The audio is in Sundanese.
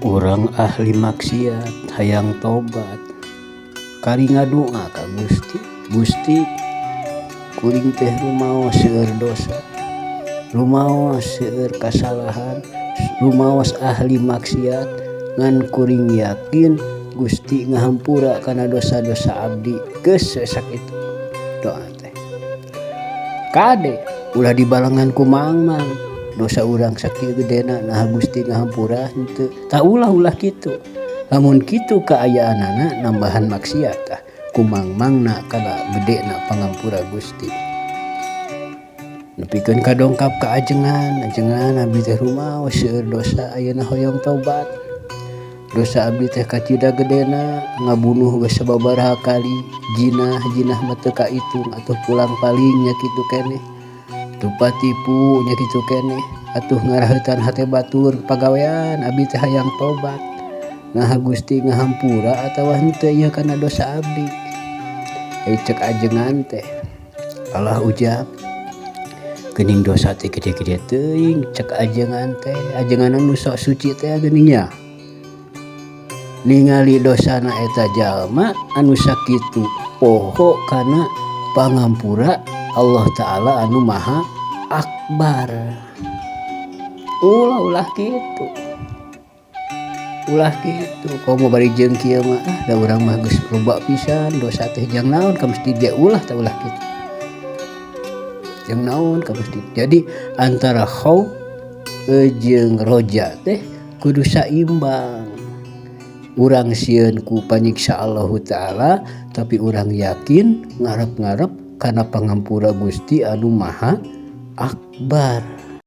Urang ahli maksiat hayang tobat kari ngadua ka Gusti, Gusti kuring teh rumaos seueur dosa, rumaos seueur kasalahan, rumaos ahli maksiat ngan kuring yakin Gusti ngahampura kana dosa-dosa abdi. Geus we sakitu doa teh. Kade ulah dibalengan ku mangmang dosa urang sakieu gedena naha Gusti ngahampura henteu. Tah ulah ulah kitu. Lamun kitu kaayaanana nambahan maksiat tah ku mangmangna kana gedena pangampura Gusti. Nepikeun ka dongkap ka ajengan, ajengan abdi teh rumaos seueur dosa ayeuna hoyong tobat. Dosa abdi teh kacida gedena ngabunuh geus sababaraha kali, jinah jinah mah teu kaitung atuh pulang paling nya kitu keneh. Tupa tipu nya kitu keneh atuh ngaraheutan hate batur pagawean abdi teh hayang tobat. Naha Gusti ngahampura atawa henteu ieu kana dosa abdi. Ai cek ajengan teh alah ujang geuning dosa teh gede-gede teuing cek ajengan teh ajengan nu sok suci teh geuning nya. Ningali dosana eta jalma anu sakitu poho kana pangampura Allah Ta'ala anu maha akbar. Ulah ulah kitu. Ulah kitu komo bari jeung kieu mah ah da urang mah geus loba pisan dosa teh jang naon ka masjid ge ulah tah ulah kitu. Jang naon ka masjid. Jadi antara khauf jeung roja teh kudu saimbang. Urang sieun ku panyiksa Allahu Ta'ala tapi urang yakin ngarep-ngarep kana pangampura Gusti anu maha akbar.